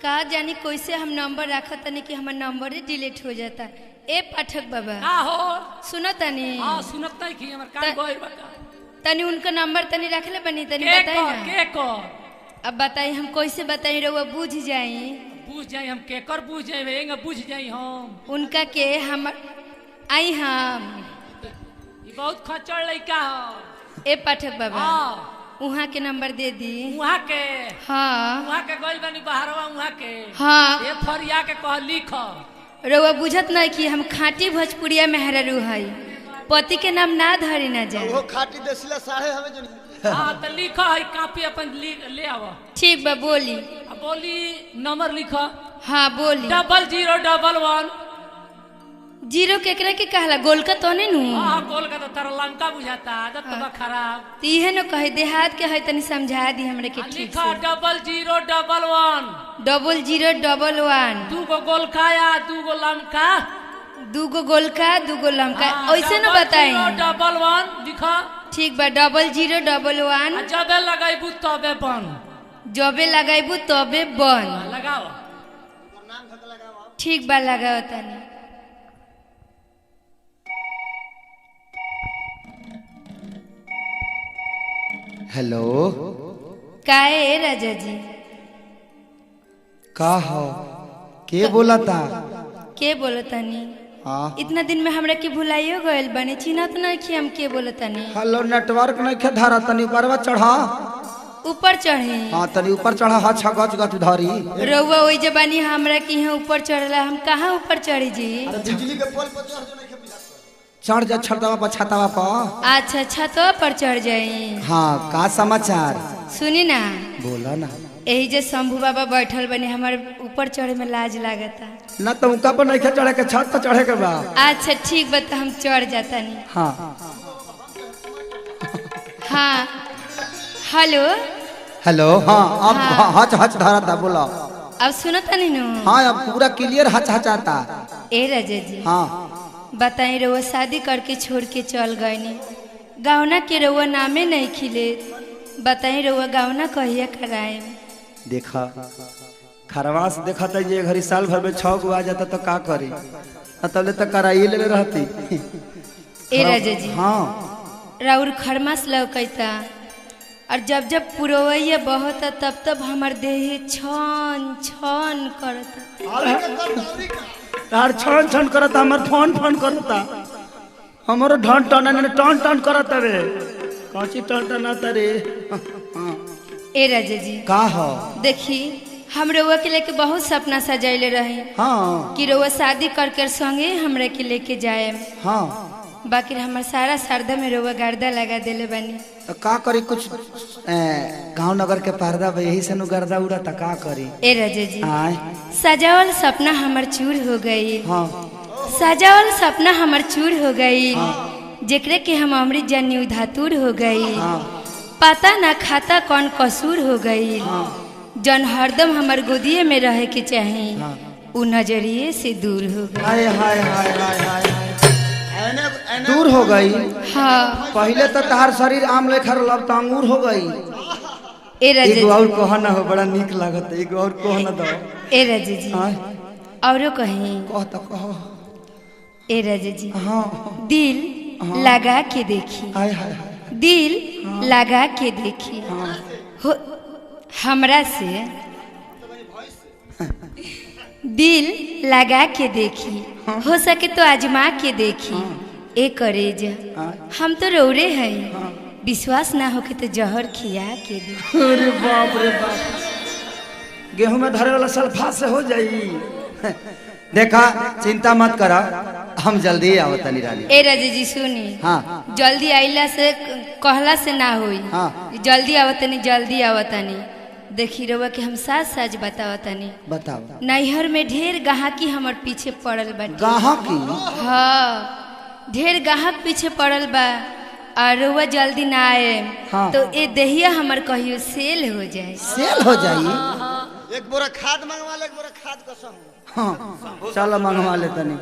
का जानी कैसे हम नंबर रखत तनी कि हमर नंबर ही डिलीट हो जाता। ए पाठक बाबा का हो सुनो तनी। हां सुनत नहीं की हमर कान गोइल बा। तनी उनका नंबर तनी रखले बनी तनी बताई ना। के को अब बताई हम कैसे बताई रहुआ बुझ जाई। बुझ जाई हम केकर बुझ जाई एंगा बुझ जाई हम उनका के हम आई हम ई बहुत खचड़ लइका हो। ए पाठक बाबा हां उहाँ के नंबर दे दी। उहाँ के? हाँ उहाँ के गइल बानी बाहरवा उहाँ के। हाँ ए फरिया के कह लिख। रउआ बुझत नहीं कि हम खाटी भोजपुरिया मेहरारू हई, पति के नाम ना धरी ना जाए। वो खाटी देसिला साढ़े हमें जो। हां त लिख है कॉपी अपन ले आव। ठीक बा बोली। अब बोली नंबर लिख। हाँ बोली। 0011 जीरो केकरा के कहला गोलका तो नहीं नु? हां गोलका तो तारा लंका बुझाता आदत तो बा खराब। तीहे न कहे देहात के है तनी समझा दी हमरे के ठीक लिखा से। 0011 0011 दू गो गोलका या दू गो लमका। दू गो गोलका दू गो लमका ऐसे न बताई। 0011 लिखा। ठीक बा 0011। जबे लगाइबू तबे बन। जबे लगाइबू तबे बन। लगाओ। ठीक बा लगाओ तनी। हेलो काहे राजा जी? का हो के बोलता? के बोलतानी? हाँ इतना दिन में हमरा के भुलाइयो गइल बने, चिन्हत नहीं कि हम के बोलतानी। हेलो नेटवर्क नहीं खे धारा तनी ऊपरवा चढ़ा। ऊपर चढ़े? हाँ तनी ऊपर चढ़ा। हाँ छा गच गच धरी रउआ ओई जबानी हमरा के यहाँ ऊपर चढ़ला, हम कहाँ ऊपर चढ़ी जी? बिजली के पोल पर चढ़ जो नहीं खे बुझात। चढ़ जा छतवा पर, छतवा पर। अच्छा छतवा पर चढ़ जाई। हाँ का समाचार? सुनी ना। बोला ना। यही जे शंभू बाबा बैठल बने हमारे ऊपर चढ़े में लाज लागता। ना तो उनका पर नहीं चढ़े के, छत पर चढ़े के बा। अच्छा ठीक बा तो हम चढ़ जाता नहीं। हाँ हाँ हेलो हेलो। हाँ अब हाँ। हच हच धरता बोला। अब सुनता नहीं नु? हाँ अब पूरा क्लियर हच हच आता। ए राजा जी हाँ बताई रउआ शादी करके छोड़ के चल गए, गावना के रउआ नामे नहीं खिले, बताई रउआ गावना कहिया कराए? देखा खरवास देखा था ये घड़ी साल भर में 6 गो आ जाता तो का करी, तबले तो कराई ले रहती। ए राजा जी हाँ राउर खरमास लौकता और जब जब पुरवैया बहता तब तब हमार देह छन छन करता। तार छन छन करता, हमर फोन फोन करता, हमरो ढन टन टन टन करता रे, काची टन टन आता रे। हाँ ए राजा जी का हो? देखी हम रउआ के लेके बहुत सपना सजाइले रहे। हाँ कि रउआ शादी करके संगे हमरा के लेके जाए। हाँ बाकी हमार सारा शारदा में रउआ गर्दा लगा देले बानी। तो का करी कुछ गांव नगर के पर्दा बा यही से नु गर्दा उड़ता, का करी? ए राजा जी सजावल सपना हमर चूर हो गई। हाँ सजावल सपना हमर चूर हो गई। जेकरे के हम अमृत जन्यू धातुर हो गई। हाँ पता ना खाता कौन कसूर हो गई। हाँ जन हरदम हमर गोदिए में रहे के चाहे हाँ उ नजरिए से दूर हो गई। हाय हाय हाय हाय हाय दूर हो गई। हाँ पहले तो तार शरीर आम लेखा लब तो अंगूर हो गई। ए राजा एगो और कह ना हो बड़ा निक लागत, एगो और कह ना दो। ए राजा जी औरो कहीं कह तो कह। ए राजा जी हाँ दिल लगा के देखी। हाय हाय दिल लगा के देखी हो हमरा से, दिल लगा के देखी हो सके तो आजमा के देखी। ए करेज हम तो रौरे हैं, विश्वास ना होके तो जहर खिया के दे। अरे बाप रे बाप, गेहूं में धरे वाला सल्फा से हो जाई। देखा चिंता मत करा, हम जल्दी आवतनी रानी। ए राजा जी सुनी। हाँ जल्दी आइला से कहला से ना होई। हाँ जल्दी आवतनी जल्दी आवतनी। देखी रउआ के हम साथ साथ बतावतनी। बताओ। नैहर में ढेर गाहकी हमर पीछे पड़ल बा। गाहकी? हाँ ढेर गाहक पीछे पड़ल बा और रउआ जल्दी ना आए। हाँ। तो ए दहिया हमर कहियो सेल हो जाए। सेल हो जाई? एक बोरा खाद मंगवा ले, एक बोरा खाद कसम। हाँ चलो मंगवा ले तनी।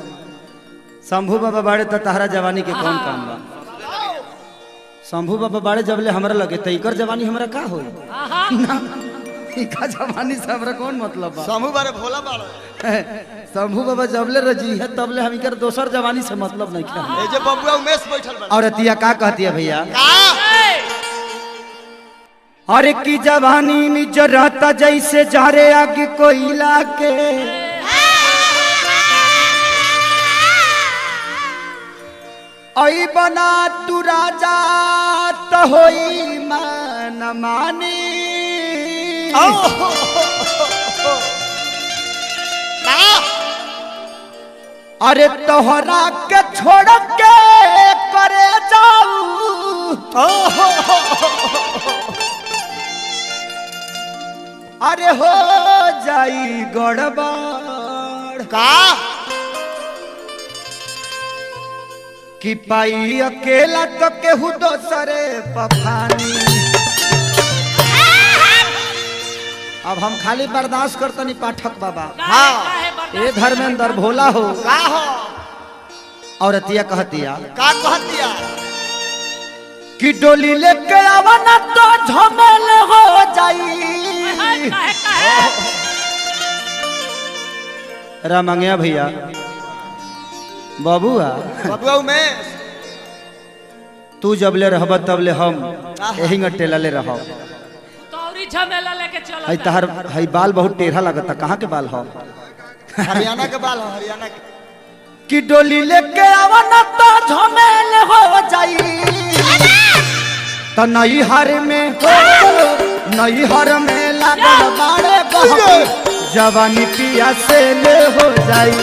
शंभू बाबा बाड़े त तहरा जवानी के कौन काम बा? शंभू बाबा बाड़े जबले हमरा लगे त इकर जवानी हमरा का होई? ना इका जवानी से हमरा कौन मतलब बा? शंभू बारे भोला बाड़ो। शंभू बाबा जबले रजी है तबले हम इकर दोसर जवानी से मतलब नहीं है। ए जे बबुआ उमेश बैठल बा। और अतिया का कहती है भैया? का अरे की जवानी में जराता जैसे जारे आगे कोयला के, ऐ बना तू राजा त होई मन मानी। अरे तोहरा के छोड़ के करे जाऊ, अरे हो जाई गड़बड़। का कि पाई अकेला तो केहू दोसरे पफानी। अब हम खाली बर्दाश्त करतनी पाठक बाबा। हाँ ए धर्मेंद्र भोला हो का हो। औरतिया कहतिया का कहतिया? कि डोली लेके आवा ना तो झमेल हो जाई। रामंगिया भैया बाबूआ बबुआ उमेश तू जबले रहब तबले हम यही टेला ले रहब। तौरी झमेला लेके चल। हई तहर हई बाल बहुत टेढ़ा लगता, कहाँ के बाल हो? हरियाणा के बाल हो, हरियाणा के। कि डोली लेके आवा ना तो झमेल हो जाई, त नैहर में हो नैहर में लागल बाड़े बहकी जवानी पिया से ले हो जाई।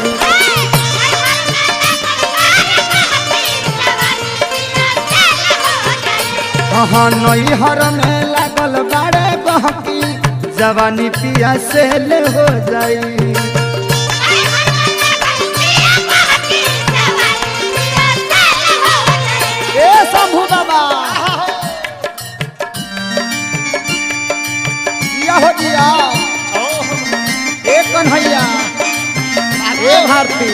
हाँ नैहर में लागल बाड़े बहकी जवानी पिया से ले हो जाई। ए शंभू बाबा जिया हो जिया, ए कन्हैया, ए भारती,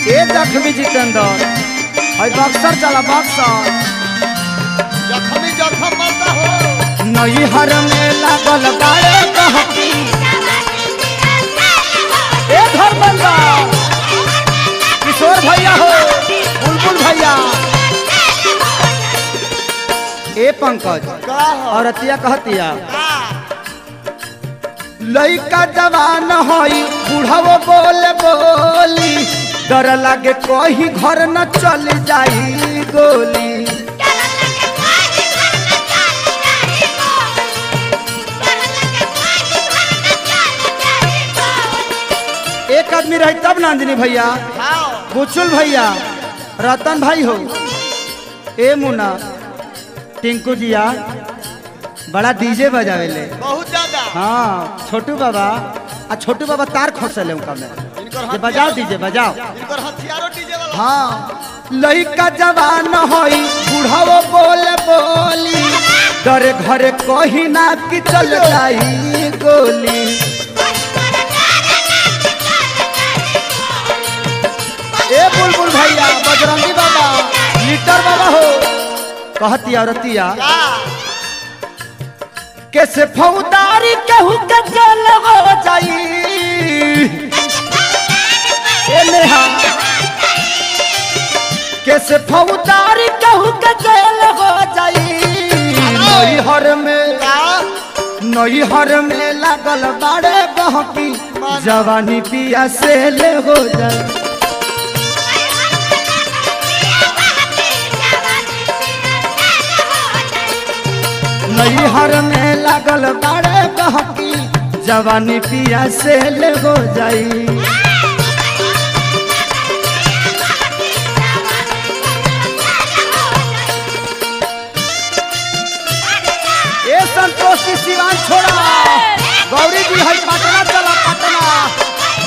ए जखमी जितेंद्र, हई बक्सर चला बक्सर। जखमी जखम मरता हो। नैहर में लागल बाड़े बहकी ए धर्मेंद्र किशोर भैया हो, बुलबुल भैया, ए पंकज। औरतिया कहतिया लइका जवान होई बुढ़ावो बोले बोली, डर लागे कहीं घर न चल जाई गोली। एक आदमी रही तब नंदिनी भैया, बुचुल भैया, रतन भाई हो, ए मुन्ना, टिंकू जिया बड़ा डीजे बजावे ले बहुत ज्यादा। हाँ छोटू बाबा, आ छोटू बाबा तार खोसे ले उनका में बजाओ डीजे बजाओ। हथियारो डीजे वाला। हाँ लइका जवान होई बुढ़ावो बोले बोली, डरे घरे कहीं ना कि चल जाई गोली। ए बुलबुल भैया, बजरंगी बाबा, लीटर बाबा हो। कहती औरतिया कैसे फौदारी केहू के जल हो जाई। ए नेहा कैसे फौदारी केहू के जल हो जाई। नैहर में नैहर में लागल बाड़े बहकी जवानी पिया से ले हो जाई। नैहर में लागल बाड़े बहकी जवानी पिया से ले हो जाई। ए संतोष जी सिवान छोड़ा, गौरी जी है पटना चला पटना,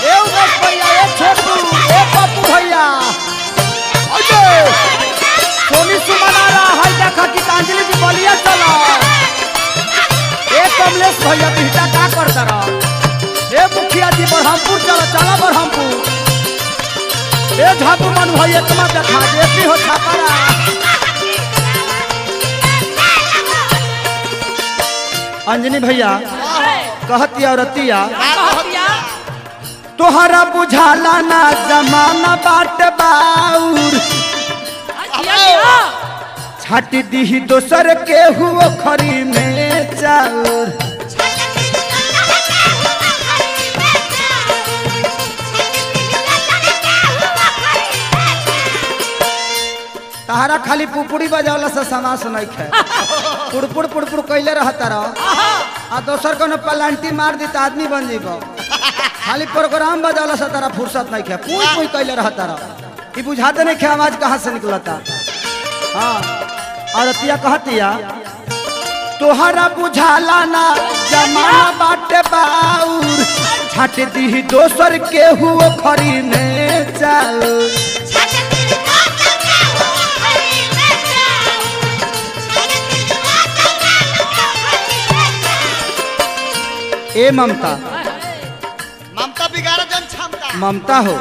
ए उमेश भैया, ए छोटू, ए पप्पू भैया, सोनी सुमन आ रहा है देखा गीतांजलि जी बलिया चला, ए कमलेश भैया बिहटा का करता रहा, ए मुखिया जी बरहमपुर चला चला बरहमपुर, ए झापू मन भैया तुम्हारा देखा जे भी हो छापरा। अंजनी भैया कहतिया औरतिया तोहरा बुझाला ना जमाना बाट बाउर छाट दीही दोसर के हुओ खरी में चाउर। तहारा खाली पुपुड़ी बजावला से समास नहीं खे, पुड़पुड़ पुड़पुड़ कैले रहता रह आ दोसर कोनो पलांटी मार दी त आदमी बन जीबो। खाली प्रोग्राम बजावला से तारा फुर्सत नहीं खे, पुई पुई कैले रहता रह, ई बुझाते नहीं खे आवाज कहाँ से निकलता। हाँ औरतिया कहतिया तोहरा बुझाला ना जमाना बाटे बाउर छाट दीही दोसर के हुओ खरी में चाउर। ए ममता, ममता बिगाड़ जन क्षमता ममता हो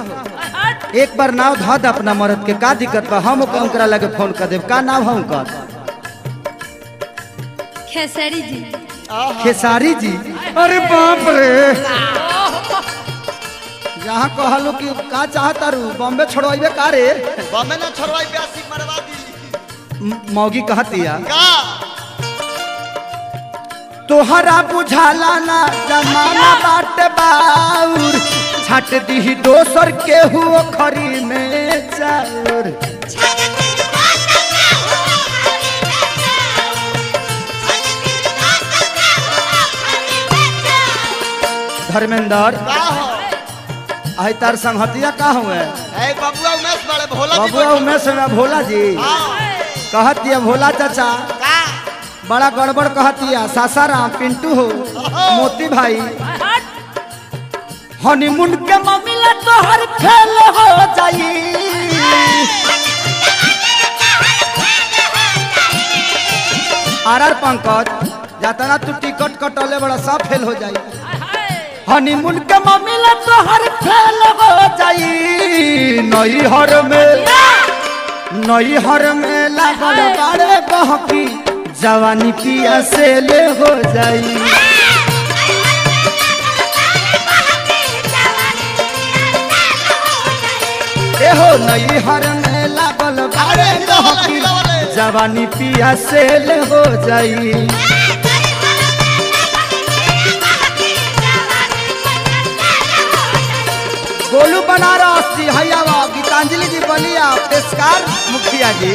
एक बार नाव ध दे अपना मर्द के, का दिक्कत बा? हम ओकरा लगे फोन कर देब। का नाव हम कर? खेसारी जी। खेसारी जी? अरे बाप रे, जहाँ कहलू कि का चाहता रू बॉम्बे छोड़वाइबे का रे? बॉम्बे ना छोड़वाई ब्यासी मरवा दी। मौगी कहतिया का तोहरा बुझाला ना जमाना बाट बाउर छाट दीही दोसर के हुओ खरी में चाउर। धर्मेंद्र आई तार संगहतिया का हुए? ए बबुआ उमेश बड़े भोला जी। बबुआ उमेश में भोला जी कहतिया भोला चाचा बड़ा गड़बड़ कहतिया। सासाराम पिंटू हो मोती भाई हनीमून के मामला तोहर फेल हो जाई। आर आर पंकज जाता ना तू टिकट कटले बड़ा सब फेल हो जाई। हनीमून के मामला तोहर फेल हो जाई। नैहर में, नैहर में लागल बाड़े बहकी जवानी पिया से ले हो जाई। एहो नैहर में लागल बाड़े बहकी जवानी पिया से ले हो जाई। गोलू बनारस जी हैया, गीतांजलि जी बलिया, पेशकार मुखिया जी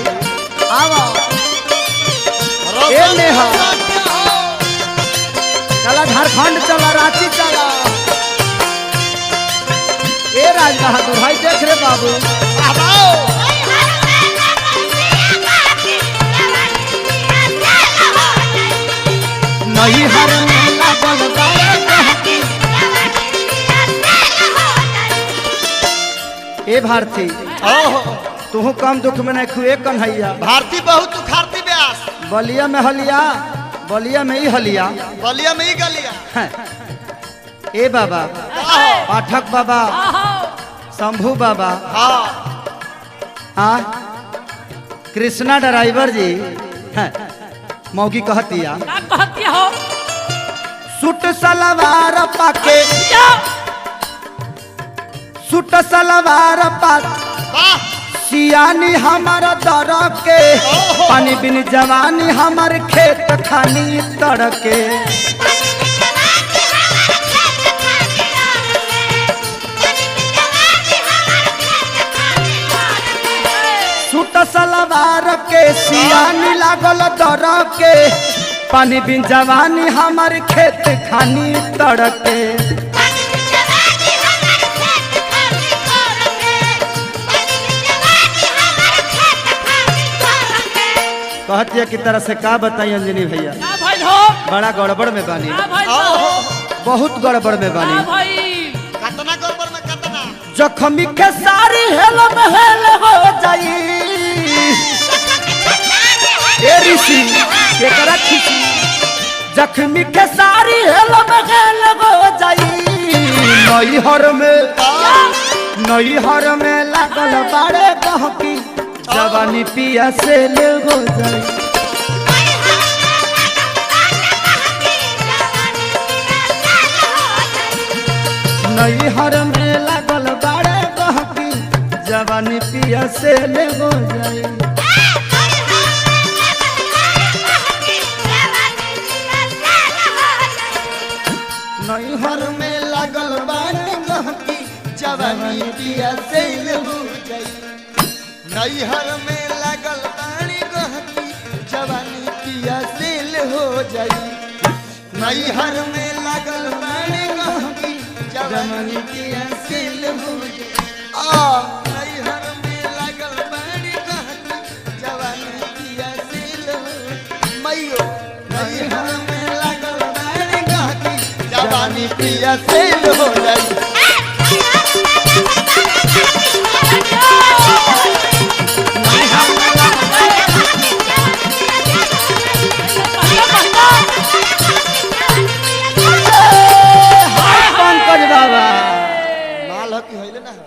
आवा। ए नेहा चला झारखंड चला, रांची चला। ए राज बहादुर भाई देख रे बाबू। नैहर में लागल बाड़े बहकी। ए भारती तुहू कम दुख में नहीं खुए कन्हैया। भारती बहुत उखाड़ती ब्यास। बलिया में हलिया, बलिया में ही हलिया, बलिया में ही गलिया। ए बाबा पाठक बाबा, शंभू बाबा, हाँ कृष्णा ड्राइवर जी मौगी कहतिया सूट सलवार पाके, सूट सलवार पा सियानी हमार दर के, पानी बिन जवानी हमार खेत खानी तड़के। सूट सलवार के सियानी लागल दर के, पानी बिन जवानी हमार खेत खानी तड़के। कहतिया की तरह से का बताई अंजनी भैया, बड़ा गड़बड़ में बानी, बहुत गड़बड़ में बानी। जखमी के सारी हेल महल हो जाई। ए ऋषि केकरा खिसी, जखमी के सारी हेल महल हो जाई। नैहर में, नैहर में लागल बाड़े बहकी जवानी पिया से ले हो जाई। नैहर में लागल बाड़े गहकी जवानी पिया से ले हो जाई। नैहर में लागल बाड़े गहकी जवानी पिया सेल हो जाई। नैहर में लागल बाड़े गहकी जवानी पिया सेल हो जाई। नैहर में लागल बाड़े गहकी जवानी पिया सेल हो जाई। आ नैहर में लागल बाड़े गहकी जवानी पिया सेल हो मैयो। नैहर में लागल बाड़े गहकी जवानी पिया सेल हो जाई। पंकज बाबा माल हकी होइले ना हो।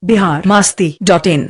बिहार मस्ती.in.